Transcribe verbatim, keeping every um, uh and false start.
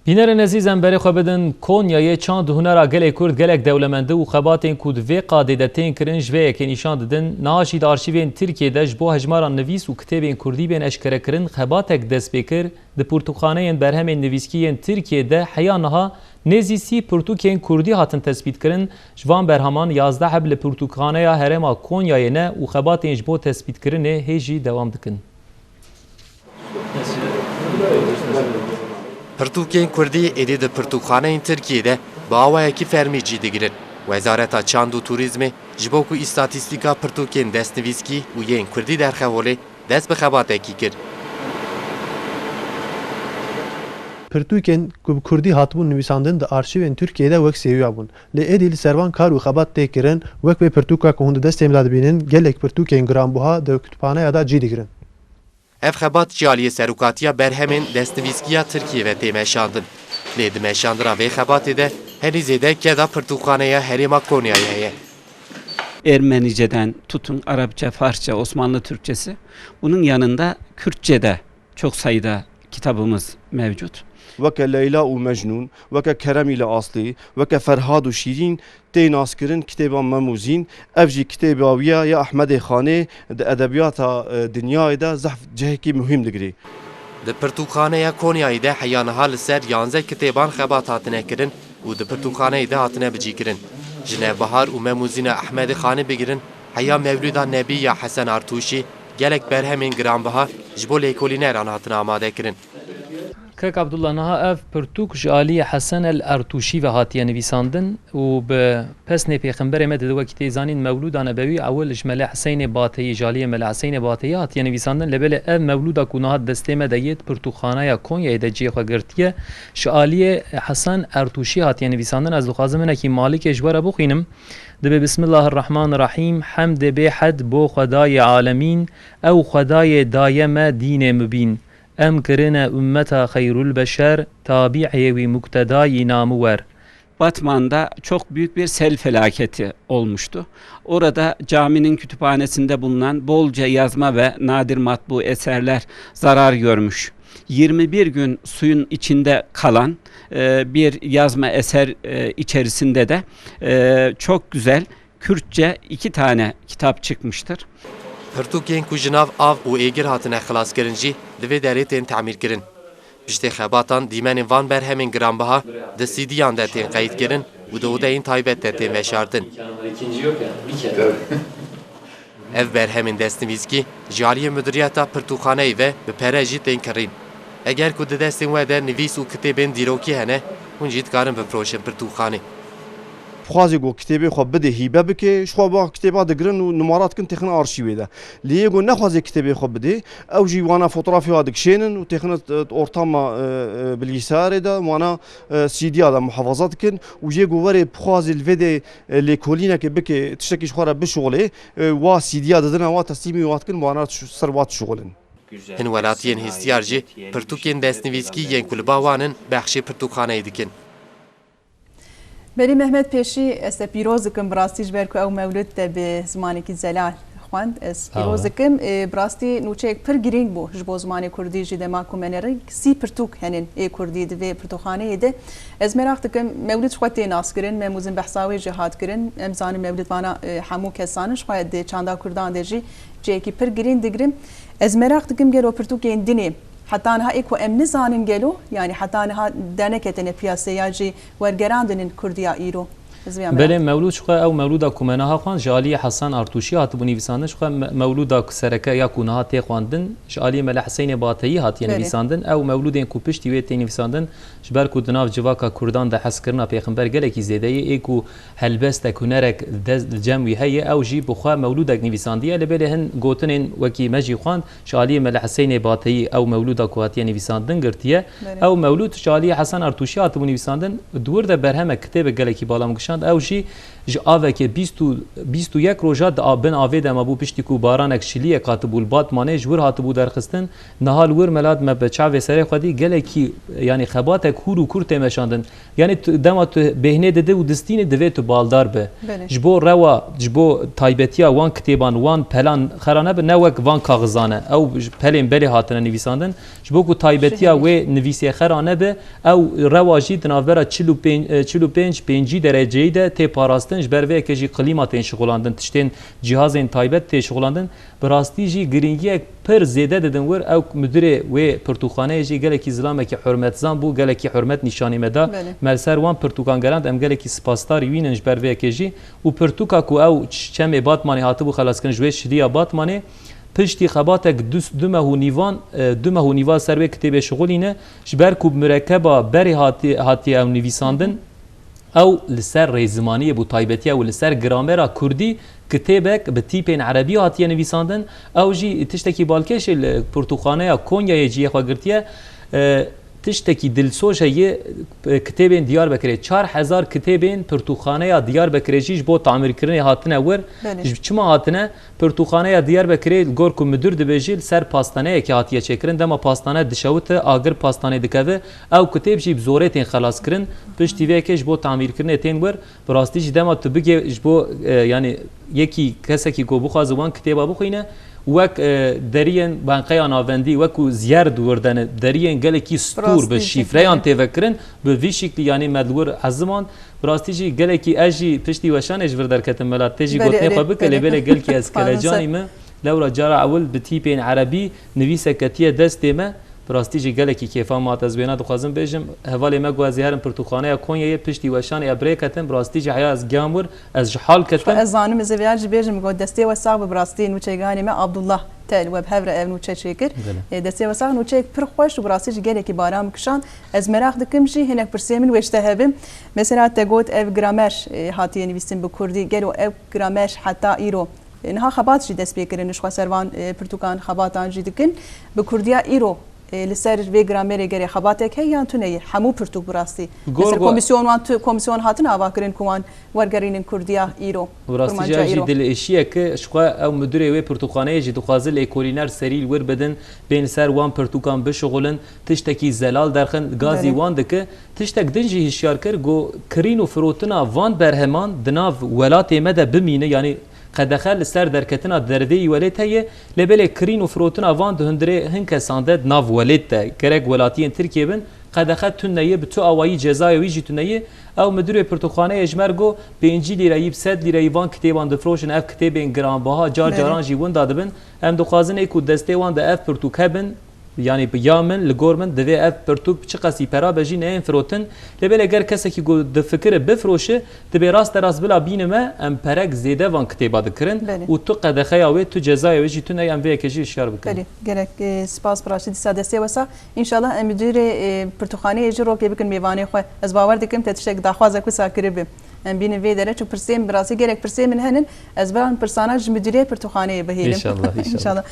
Bînerên ezîz, em berê xwe bidin Konyayê. Çand û hunera gelê Kurd gelek dewlemend û xebatên ku di vê qadê de tên kirin ji vê yekê nîşan didin. Niha jî di arşîvên Tirkiyê de ji bo hejmara nivîs û kitêbên kurdî bên eşkerekirin xebatek dest pê kir. Di pirtûkxaneyên berhemên nivîskî yên Tirkiyê de heya niha nêzî sî pirtûkên kurdî hatin tespîtkirin. Ji van berheman yazdeh heb li Pirtûkxaneya Herêma Konyayê ne û xebatên ji bo tespîtkirinê hê jî dewam dikin. Pirtûkên kurdî êdî di pirtûkxaneyên Tirkiyê de bi awayekî fermî cî digirin. Wezareta Çand û Turîzmê ji bo ku îstatîstîka pirtûkên destnivîskî û yên kurdî derxeholê, dest bi xebatekî kir. Pirtûkên ku bi kurdî hatibûn nivîsandin di arşîvên Tirkiyê de wek sêwiya bûn. Lê êdî li ser van kar û xebat tê kirin, wek vê pirtûka ku hûn di destê min de dibînin, gelek pirtûkên giranbuha di kutubxaneya de cî digirin. Ev xebat ji aliyê serokatiya berhemên destnivîskiya Tirkiyê ve tê meşandin. Lê di meşandina vê xebatê de henî zêde keda Pirtûkxaneya Herêma Konyayê heye. Ermeniceden tutun Arapça, Farsça, Osmanlı Türkçesi. Bunun yanında Kürtçe de çok sayıda kitabımız mevcut. Weke Leyla û Mecnûn, weke Kerem ile Aslî, weke Ferhad û Şîrîn tê naskirin kitêba Mem û Zîn, ev jî kitêba wî ya, ya Ehmedê Xanê di edebiyata, e, dinyayê de zehf cihekî muhîm digirî. Di Pirtûkxaneya Konyayê de heya niha li ser yanzdeh kitêban xebat hatine kirin û di pirtûkxaneyê de hatine bicîkirin. Ji Nevbihar û Mem û Zîna Ehmedê Xanê bigirin, heya Mewlûda Nebî ya Hesen Artûşî, gelek berhemên giranbiha ji bo lêkolîneran hatine amade kirin. Kek Abdullah, niha ev pirtûk ji aliyê Hesen el Ertûşî ve hatiye nivîsandin û bi pesnê Pêxemberê me dide wekî tê zanîn Mewlûda Nebewî ewil ji Mele Hiseynê Bateyî, ji aliyê Mele Hiseynê Bateyî hatiye nivîsandin. Lê belê ev Mewlûda ku niha destê me de yê di Pirtûkxaneya Konyayê de cihê xwe girtiye, ji aliyê Hesen Ertûşî hatiye nivîsandin. Ez dixwazim hinekî malikê ji we re bixwînim. Dibê: Bismillahirrahmanirrahîm, hemdê bêhed bo Xwedayê alemîn, ew Xwedayê daye me dînê mubîn. Em kirine ummeta xeyrul beşer, tabî'ê wî muktedayî namwer. Batman'da çok büyük bir sel felaketi olmuştu. Orada caminin kütüphanesinde bulunan bolca yazma ve nadir matbu eserler zarar görmüş. Yirmi bir gün suyun içinde kalan, e, bir yazma eser, e, içerisinde de, e, çok güzel Kürtçe iki tane kitap çıkmıştır. Pirtûkên ku ji nav av û êgir hatine xelaskirin jî di vê derê tên temîrkirin. Piştê xebatan dîmenên van berhemên giranbiha di C D'yan de tên qeydkirin û di odeyên taybet de tên veşartin. Ev berhemên destnivîskî ji aliyê Mudiriyeta Pirtûkxaneyê ve bi pere jî tên kirîn. Eger ku di destên we de nivîs û kitêbên dîrokî hene, hûn jî dikarin bifiroşin pirtûkxanê. Bixwazê ku kitêbê xwe bidê hîbe bike, ji xwe ba kitêba digirin û numara dikin têxin arşîvê de. Lê yê ku nexwazê kitêbê xwe bidê, ew jî wana fotografya dikişênin û têxin, e, ortama, e, e, bilgisayarê de, wana, e, C D'ya de muhafaza dikin û yê ku werê bixwazê li vê de, e, lêkolînekê bike, tiştekî ji xwe re bişuxulê, e, wa C D'ya didin, wa teslîmî wa dikin, wana ser wa dişuxulin. Hin welatiyên hestiyar jî pirtûkên destnivîskî yên ku li ba wan in bexşê pirtûkxaneyê dikin. Belê Mehmet, pêşî ez te pîroz dikim, bi rastî ji ber ku ew mewlûd te bi zimanekî zelal xwend. Ez pîroz dikim. Ê, bi rastî nûçeyek pir girîng bû ji bo zimanê kurdî jî, dema ku me nerî sî pirtûk henin ê kurdî di vê pirtûkxaneyê de. Ez meraq dikim, mewlûd ji xwe tê naskirin, Mem û Zîn behsa wê jî hat kirin. Em zanin mewlûd vana, e, hemû kesan in, ji xwe di çanda kurdan de jî cihekî pir girîng digirin. Ez meraq dikim, gelo pirtûkên din ê heta niha ê ku em nizanin gelo, yanî heta niha derneketine piyasê ya jî wergerandin in kurdiya îro? Ez vêya meraq Belê, dikim. Mewlûd ji xwe, ew mewlûda ku me niha xwend, ji aliyê Hesen Artûşî hatibû nivîsandin. Ji xwe me-, mewlûda ku sereke ya ku niha tê xwendin, ji aliyê Mele Hiseynê Bateyî hatiye Belê. nivîsandin. Ew mewlûdên ku piştî wê tê nivîsandin, ji ber ku di nav civaka kurdan de hezkirina pêxember gelekî zêde ye, ê ku helbestek, hunerek de, li cem wî heye, ew jî bi xwe mewlûdek nivîsandiye. Lê belê hin gotinên wekî me jî xwend, ji aliyê Mele Hiseynê Bateyî ew mewlûda ku hatiye nivîsandin girtiye. Belê. Ew mewlûd ji aliyê Hesen Artûşî hatibû nivîsandin. Di wir de berhemek, kitêbek gelekî bala min ku Ew jî ji aveke bîst û, bîst û yek roja di a-, bin avê de mabû, piştî ku baranek şiliyek hatibû li Batmanê ji wir hatibû derxistin. Niha li wir melat me bi çavê serê xwe dî gelekî, yanî xebatek hûr û kûr tê meşandin. Yanî tu, dema tu bêhnê didî û distînî, divê tu baldar bi. Belê. Ji bo rewa, ji bo taybetiya wan kitêban, wan pelan xera nebe, ne wek van kaxizan e. Ew ji pelên belê hatine nivîsandin. Ji bo ku taybetiya Şihî. wê nivîsê xera nebe, ew rewa jî di navbera çil û pênc, e, çil û pênc, pêncî dereceyî de tê parastin, ji ber vê yekê jî klîma tên şixulandin, tiştên cîhazên taybet tê şixulandin. Bi rastî jî girîngiyek pir zêde didin wir. Ew mudirê wê pirtûkxaneyê jî gelekî zilamekî hurmetzan bû, gelekî hurmet nîşanî me da. Belê. Me li ser wan pirtûkan gerand, em gelekî spasdarî wî nin ji ber vê yekê jî. Û pirtûka ku ew ç-, çemê Batmanê hatibû xelaskirin ji wê şiliya Batmanê, piştî xebatek du, du meh û nîvan, e, du meh û nîva ser wê kitêbê şixulîne, ji ber ku bi murekeba berê hati-, hatiye ew nivîsandin, ew li ser rêzimaniyê bû, taybetiya wî li ser gramera kurdî kitêbek bi tîpên erebî hatiye nivîsandin. Ew jî tiştekî balkêş e, li pirtûkxaneya Konyayê cihê xwe girtiye. E, tiştekî dilsoz heye, e, kitêbên Diyarbekirê. Çar hezar kitêbên pirtûkxaneya Diyarbekirê jî ji bo tamîrkirinê hatine wir. Belê. Ji çima hatine? Pirtûkxaneya Diyarbekirê, li gor ku midir dibêjî, li ser pastaneyekê hatiye çêkirin. Dema pastane dişewite, agir pastanê dikeve. Ew kitêb jî bi zorê tên xelaskirin. Piştî vê yekê ji bo tamîrkirinê tên wir. Bi rastî jî dema tu bigê ji bo, e, yanî yekî kesekî ku bixwaze wan kitêba bixwîne, wek, e, deriyên Benqeya Navendî, wekû Ziyerd wirdene, deriyên gelekî stûr bi şîfreyan tê vekirin, bi vî şiklî, yanî me li wir ezimand. Bi rastî jî gelekî ez jî piştî weşanê ji vir derketim, mela tê jî gotinê xwe bike, lê belê gelkî ez kelecanî me. Lewra cara ewil bi tîpên erebî nivîsek ketiye destê me. Bi rastî jî gelekî kêfa me hat. Ez wêna dixwazim bêjim, hevalê me got ez ê herim pirtûkxaneya Konyayê, piştî weşanê ev rêketin, bi rastî jî heya ez giya wir, ez ji hal ketim. Ez zanim, ez ê vêya jî bêjim, got destê we sax be, bi rastî nûçeganê me Abdullah Tel we bi hev re ev nûçe çêkir. Belê. E, destê we sax, nûçeyek pir xweş û bi rastî jî gelekî baran kişand. Ez meraq dikim jî hinek pirsê min wê ji te hebin. Mesela te got ev gramer, e, hatiye nivîstin bi kurdî. Gelo ev gramer heta îro, e, niha xebat jî dest pê kirin, ji xwe ser van, e, pirtûkan xebatan jî dikin. Bi kurdiya îro, e, li ser vê gramerê gerê xebatek heye yan tune ye? Hemû pirtûk bi rastî. Li ser komisyon wan tu, komisyon hatin avakirin ku wan wergerînin kurdiya îro. Bi rastî jî ev jî dilêşiyek e, ji xwe ew mudirê wê pirtûkxaneyê jî dixwaze lêkolîner serî li wir bidin, bên li ser wan pirtûkan bişixulin, tiştekî zelal derxin, gazî wan dike. Tiştek din jî hişyar kir, got kirîn û firotina van berheman di nav welatê me de bimîne, yanî qedexe li ser derketina dervê yî welêt heye, lê belê kirîn û firotina van di hundirê hin kesan de di nav welêt de, gerek welatiyên Tirkiyê bin, qedexe tune ye, bi tu awayî cezaya wî jî tune ye. Ew mudirê pirtûkxaneyê ji me re got, pêncî lîreyî, bi sed lîreyî van kitêban difiroşin, ev kitêbên giranbaha, car caran jî winda dibin. Em dixwazin ê ku destê wan de ev pirtûk hebin, yanî bi ya min, li gor min divê ev pirtûk bi çiqasî pera be jî neyên firotin. Lê belê ger kesekî ku difikire bifiroşe, dibê raste rast bila bînime, em perek zêde van kitêba dikirin û tu qedexeya wê, tu cezaya wê jî tune ye, em vê yekê jî hişyar bikin. Belê, gelek, e, spas bi rastî dîsa destê we sax. Înşallah em mudirê, e, pirtûkxaneyê jî rokê bikin mêvanê xwe. Ez bawer dikim te tiştek daxwazek wisa kiribe. Em bînin vê dere, çu pirsê min bi rastî gelek pirsê min henin. Ez biran pirsana ji mudirê pirtûkxaneyê bihêlim. Înşallah, înşallah. Înşallah.